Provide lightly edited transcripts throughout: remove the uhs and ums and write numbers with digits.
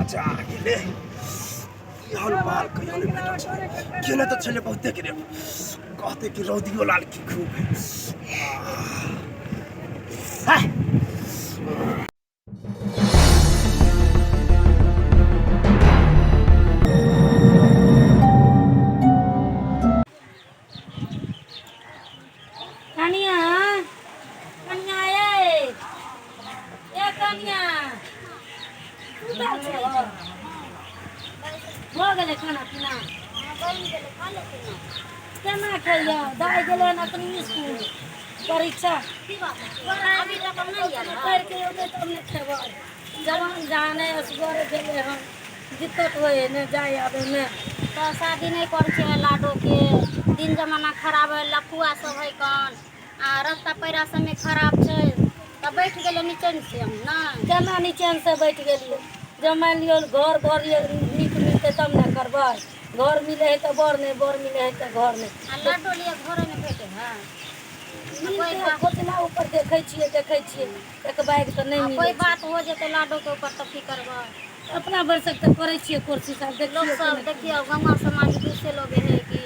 मजा आ गेलै। एहन माल कहियो नहि भेटल छलै। केने तऽ छलै बहुते के रे, कहते कि रौदियो लाल की खूब है। कनिया, कनिया, ए ए कनिया, सुतल छै? भऽ गेलै खाना पीना? केना खैया? दाइ गेलै हन अखनी इसकुल, परीक्षा पढ़ि के औतै तब ने खेबै। जवान जहान है, असगरे गेलै हन, दिक्कत होइ है ने जाय आबैमे। तऽ शादी नहि करै छै लाडोके। दिन जमाना खराब है, लफुआ सब है कन, आ रस्ता पैरा सबमे खराब छै, तऽ बैठ गेलै निचैन से हम नहि। केना निचैनसँ बैठ गेलियै? जब मानि लियौ घर बर नीक मिलतै तब ने करबै। घर मिलै है तऽ बर नहि, बर मिलै है तऽ घर नहि। आ लाडो लिए घरे नहि भेटै है। मिलतै, खोजला ऊपर देखै छियै, देखै छियै, एक बैग तऽ नहि आ मिलै कोइ छै। बात हो जेतै लाडोके ऊपर तऽ की करबै? अपना भरिसक तऽ करै छियै कोशिश, आब लोक देखियौ सब केना की। देखियौ, गाँव समाज दुसे लोग है कि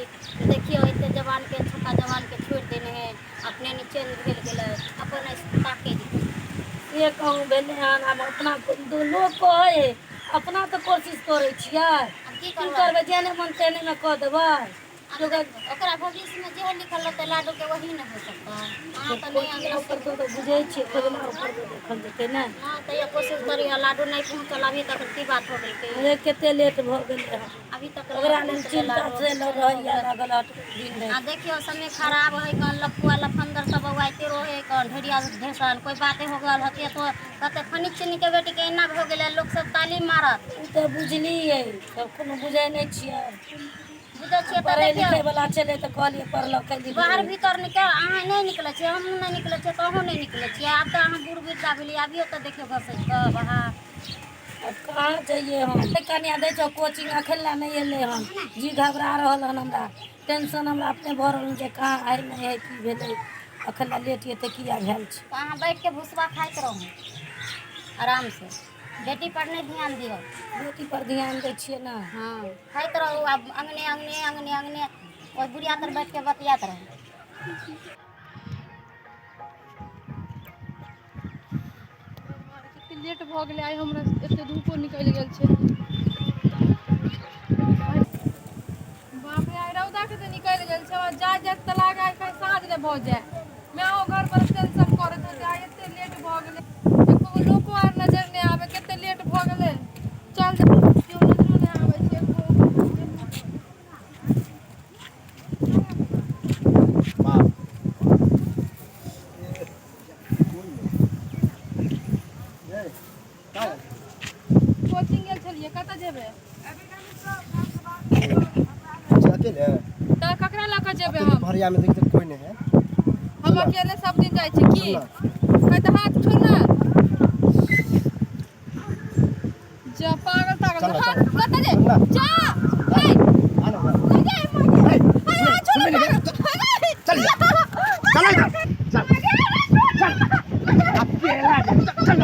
देखियौ एते जवानके, छोटा जवानके छोड़ि देने है, अपने निचेन भेल गेलै, अपन ताके जेतै। से कहूँ भेलै हन। आब अपना लोक कहै है, अपना तऽ कोशिश करै छियै। आब की की करबै? करबै? जेहने मन तेहनेमे कऽ देबै। आब ओकरा भविष्यमे जेहन लिखल रहतै लाडोके, वही ने हो सकतै। अहाँ तऽ नहि खोजला ऊपर तऽ बुझै छियै, खोजला ऊपर तऽ देखल जेतै ने। हँ, तैयो कोशिश करियौ। लाडो नहि पहुँचल अभी तक, की बात हो गेल? अरे, कते लेट भऽ गेलै हन। अभी तक ओकरा लेल चिन्ता से रहैया लागल दिन आ राति। देखियौ, समय खराब है कन, लफुआ लफंदर सब बौआइते रहे कन, ढेरिया ढेसन। कोइ बाते हो गेल होते तो कहते फनी चिन्नी के बेटीके एना भऽ गेलै, लोक सब ताली मारत। ओ तऽ बुझलियै, सब कोनो बुझै नहि छियै। बुझै छियै तऽ पढ़ै देखियौ, लिखै वला छलै तऽ कहलियै पढ़लकै लिखलै। बाहर भीतर निकल, अहाँ नहि निकलै छियै, हमहूँ नहि निकलै छियै, तऽ अहूँ नहि निकलै छियै। आब तऽ अहाँ बूढ़ वृद्धा भेलियै, अभियो तऽ देखियौ घसकि कऽ बाहर। आब कहाँ जइयै हम? कनिया दै छौ कोचिंग, अखन लए नहि एलै हन। जी घबरा रहल हन हमरा, टेंशन हमरा अपने भऽ रहल हन जे कहाँ हइ, नहि हइ, की भेलै, अखन लए लेट एते किया भेल छै। तऽ अहाँ बैठके भुसबा खाइत रहू आरामसँ, बेटी पर नहि ध्यान दियौ। बेटी पर ध्यान दै छियै ने। हँ, खाइत रहू, आब अङ्गने अङ्गने अङ्गने अङ्गने ओहि बुढ़िया तर बैठके बतियात रहू। कते लेट भऽ गेलै आइ हमरा, एते धूपो निकलि गेल छै। बाप रे, आइ रौदा कते निकलि गेल छै। जाइत जाइत तऽ लागै आइ कहीं साँझ नहि भऽ जाय। मायो घर पर टेंशन करैत होतै, आइ एते लेट भऽ गेलै, एको गो लोको आर नजर नहि आबै। कते लेट भऽ गेलै, चल, केओ नजरो नहि आबै छै एको। बाप। कोचिंग गेल छलियै। कतऽ जेबै? अकेले? तऽ ककरा लऽ कऽ जेबै अकेले? हम दुपहरिया में देखते कोई नहीं है। हम अकेले सब दिन जाइ छी की? सुन ना। है तऽ हाथ छोड़ ना, जा पागल तागल। चल ना, हाथ चल। कतऽ जे? सुन ना। जा हे। आ ना, ना। लग जाए मार। हे, हे, हाथ छोड़। सुन नहीं। पागल। चल इधर। चल इधर, चल चल, अकेला जा, चल चल।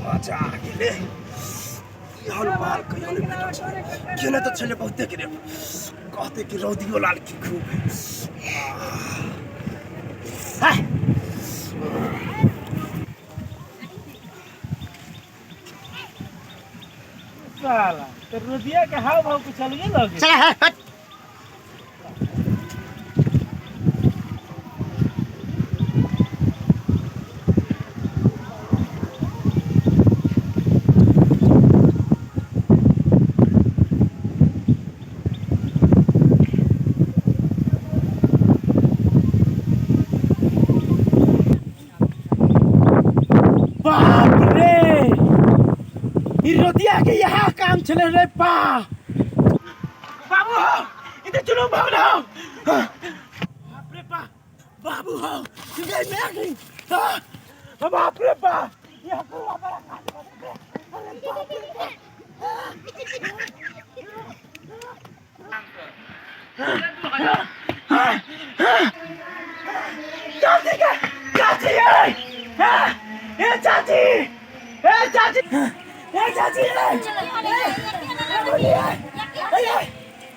मजा आ गेलै। एहन माल कहियो नहि भेटल छलै। केने तऽ छलै बहुते के रे, कहते कि रौदियो लाल की खूब है। साला तो रोदिया के हाव भाव कुछ अलगे लगे। चल है, हट। बाप रे, ई रोदिया के यहाँ काम छले रे। पा बाबू हो, ई तऽ जुलूम भऽ गेल हो। बाप रे बा, बाबू हो, गई मैं गई। हाँ, बाप रे बा, यहाँ कुआ बड़ा काट। अरे बाप रे बा। चाची के चाची ए ए चाची ए चाची ए चाची ए ए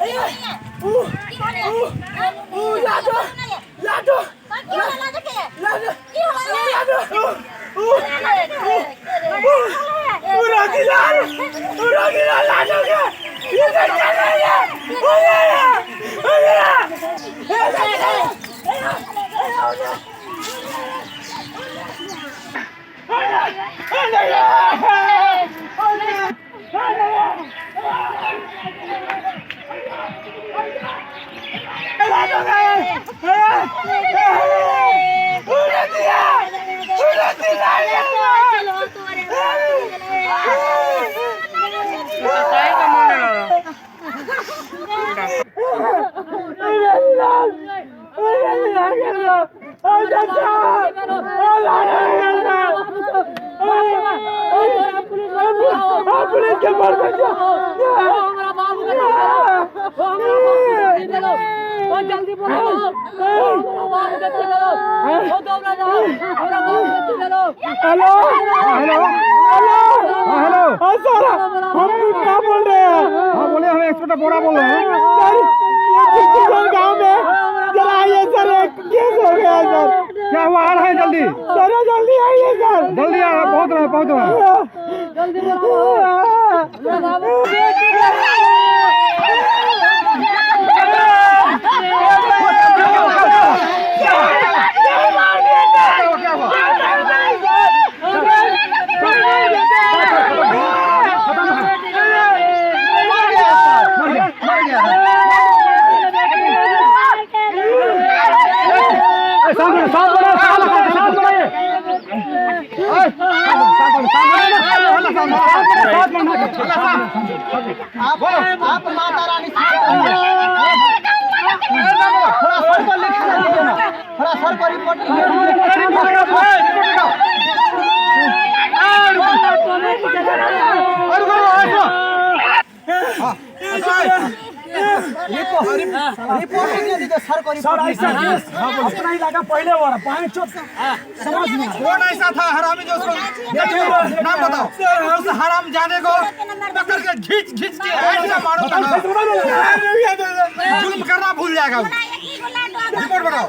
ए ऊ ऊ ऊ लाडो लाडो लाडो लाडो ऊ ऊ ऊ रतिलाल ऊ रतिलाल लाडो के ये तो चल रही है ओ ये ओ ये ए चाची हेलो हेलो हेलो हेलो हाँ सर, हम क्या बोल रहे हैं? हाँ बोले, हम एक्सपर्ट बोरा बोल रहे हैं सर, ये चिचिगढ़ गांव में जरा आइए सर, एक केस हो गया है सर। क्या हुआ? आ रहे हैं जल्दी सर जल्दी आइए सर, जल्दी आ रहे हैं, पहुंच रहे हैं, पहुंच रहे हैं। क्या हुआ? मर गया, मर गया। ए, शांत बनो, शांत बनो, शांत बनो, शांत बनाइए। ए, शांत बनो, शांत बनो, शांत बनो, शांत बनो, शांत बनो। आप माता रानी से थोड़ा सर पर लिख दीजिए ना, थोड़ा सर पर रिपोर्ट लिख रिपोर्ट लिखाओ, ए, रिपोर्ट लिखाओ। अरे रुको, ऐसा। रिपोर्ट लिख दीजिए सर को। सर ऐसा केस अपना इलाका पहले हो रहा, पाँच चोट समझ में कौन ऐसा था हरामी जो उसको नाम बताओ। उस हराम जाने को पकड़ के घींच घींच के ऐसा मारो ना, जुल्म करना भूल जाएगा वो। रिपोर्ट बताओ।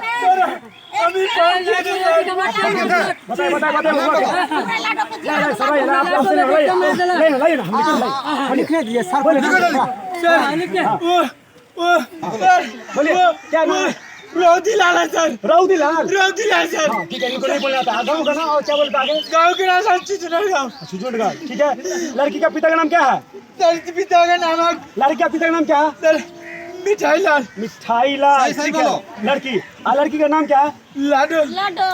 बताइए बताइए बताइए। लिखने दीजिए सर को। बोलिए क्या नाम है? रौदीलाल है सर, रौदीलाल। रौदीलाल सर। हाँ, ठीक है, इनको नहीं बोलना था। गाँव का नाम और क्या बोलता आगे? गाँव के नाम सर चिचनर गाँव। सुजोट गाँव, ठीक है। लड़की का पिता का नाम क्या है? सर पिता का नाम है लड़की का पिता का नाम क्या है? सर मिठाई लाल। मिठाई लाल, सही, सही ठीक है। बोलो। लड़की आ लड़की का नाम क्या है? लाडो। लाडो।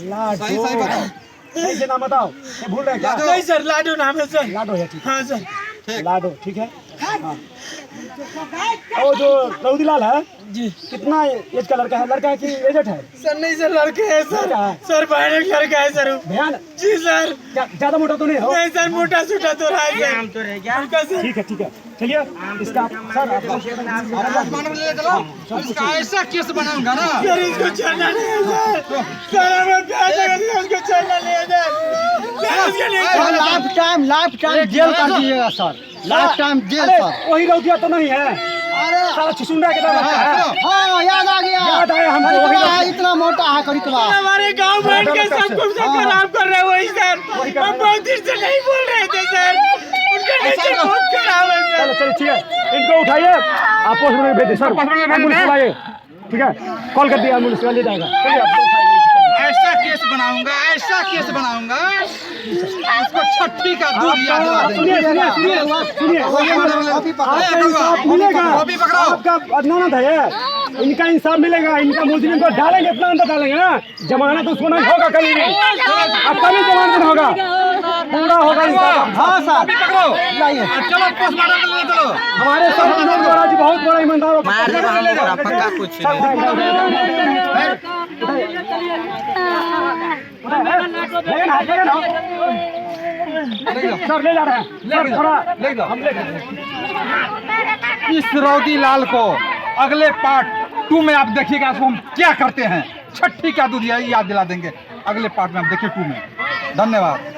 लाडो। सही सही बताओ। सही से नाम बताओ, ये भूल रहे हैं क्या? लाडो। नहीं सर, लाडो नाम है सर। लाडो है, ठीक है। हाँ सर। लाडो, ठीक है। हाँ। और जो रौदीलाल है जी कितना एज का लड़का है? लड़का है कि एजेड है? सर नहीं सर, लड़के है सर। लड़का है। सर भयानक लड़का है सर वो। भयानक? जी सर। ज्यादा मोटा तो नहीं हो? नहीं सर, मोटा सूटा तो रहा है सर। उनका सर। ठीक है ठीक है, चलिए इसका सर आप मानव ले चलो, इसका ऐसा केस बनाऊंगा ना। सर इसको छोड़ना नहीं है सर। सर हमें प्यार से करते हैं, उसको छोड़ना नहीं है सर। सर उसको नहीं छोड़ना। Lifetime, lifetime jail कर दीजिएगा सर, लाइफ टाइम जेल अरे सर। वही रौदिया तो नहीं है? अरे साला छुछुंडा के तरह लगता है। हाँ याद आ गया, याद आया हमको, वही करिकवा है, रौदिया। इतना मोटा है करिकवा। हमारे गांव बैठ के सब कुछ खराब कर रहे हैं वही सर। हम बहुत देर से नहीं बोल रहे थे सर, उनका नेचर बहुत खराब है सर। चलो चलो ठीक है, इनको उठाइए आप पोस्टमार्टम में भेज दिए सर, एम्बुलेंस बुलाइए, ठीक है। कॉल कर दिया, एम्बुलेंस ले जाएगा। चलिए आप उठाइए। ऐसा केस बनाऊंगा, ऐसा केस बनाऊंगा, उसको छठी का दूध याद दिला देंगे। सुनिए सुनिए सुनिए सुनिए, कॉपी पकड़ो। आपका इंसाफ मिलेगा। कॉपी पकड़ाओ। आपका ननद है ये, इनका इंसाफ मिलेगा। इनका मुजरिम को डालेंगे, इतना अंदर डालेंगे ना, जमाना तो उसको नहीं होगा कभी भी। अब कभी जमानत नहीं होगा, पूरा होगा इंसाफ। हाँ सर, कॉपी पकड़ो। लाइए। चलो पोस्टमार्टम के लिए चलो। हमारे सर मनोज गौरा जी बहुत बड़ा ईमानदार और पक्का कुछ सर ले जा रहे हैं सर, थोड़ा ले जाओ। हम ले जा रहे हैं। इस रौदी लाल को अगले पार्ट 2 में आप देखिएगा इसको हम क्या करते हैं, छठी का दूध याद दिला देंगे अगले पार्ट में, आप देखिए 2 में। धन्यवाद।